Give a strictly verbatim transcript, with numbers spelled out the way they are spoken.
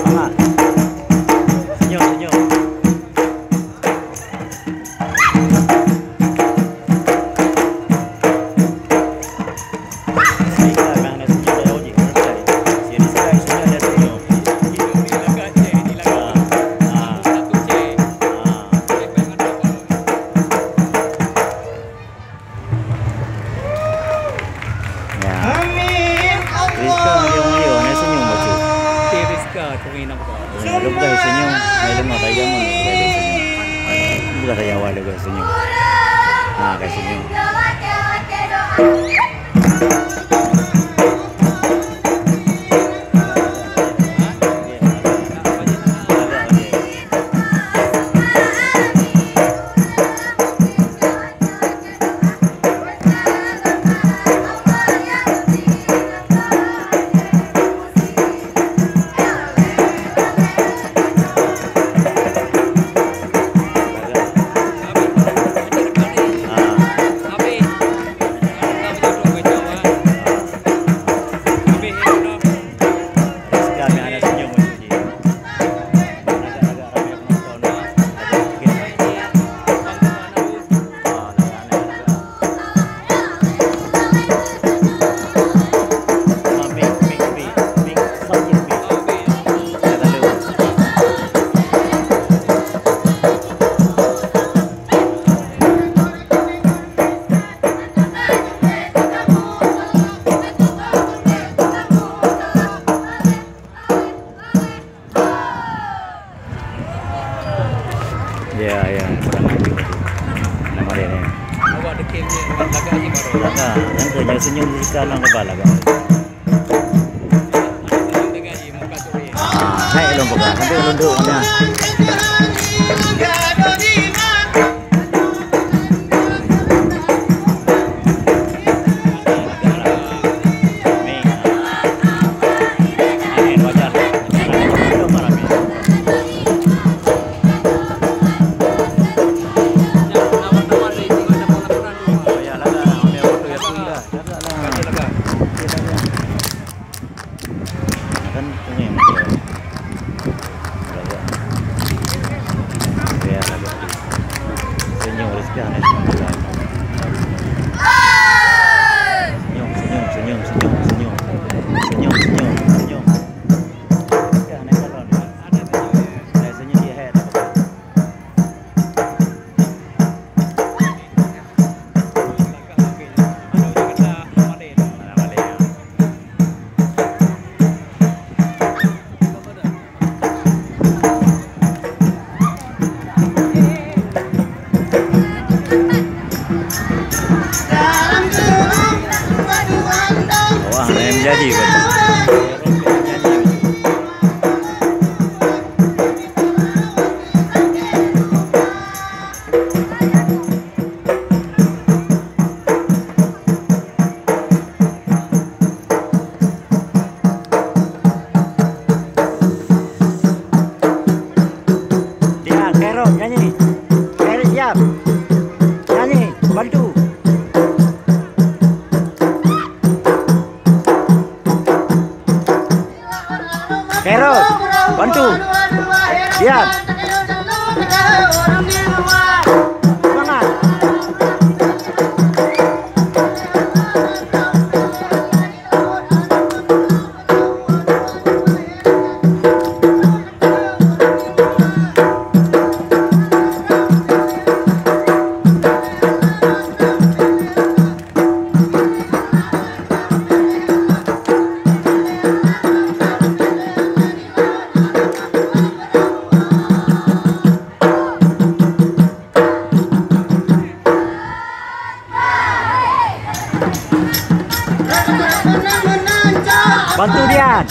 Aman. Senyum, senyum. Ya. Amin, Rizka Allah. Dia orang dia, hana senyum bacut. Okey, Rizka, kami nampak. Lalu bukan senyum, lalu mau tayang, bukan senyum. Bukan tayang awal, bukan senyum. Ha, kan senyum. Ya, ya, kurang ajar. Nama dia ni? Awak deke ni, awak lagak ni baru. Lagak, yang tu, yang senyum di situ, abang kebal lagak. Senyum dengan dia, muka tu dia. Ah, hai, lom pegang. Nanti lunduk mana? Kan kuning macam. Lagak. Ya, lagak. Senyum, Rizka, ni senyum. Senyum, senyum, senyum, senyum, senyum. Senyum, senyum, senyum. Rizka, ni kalau ni. Ada senyum. Ada senyum, dia hai. Wah, ada yang jadi, Bang. Diam, Khairul, nyanyi. Khairul, diam. Nyanyi, bantu. Khairul, bantu. Diam. Semangat. Bantu dia.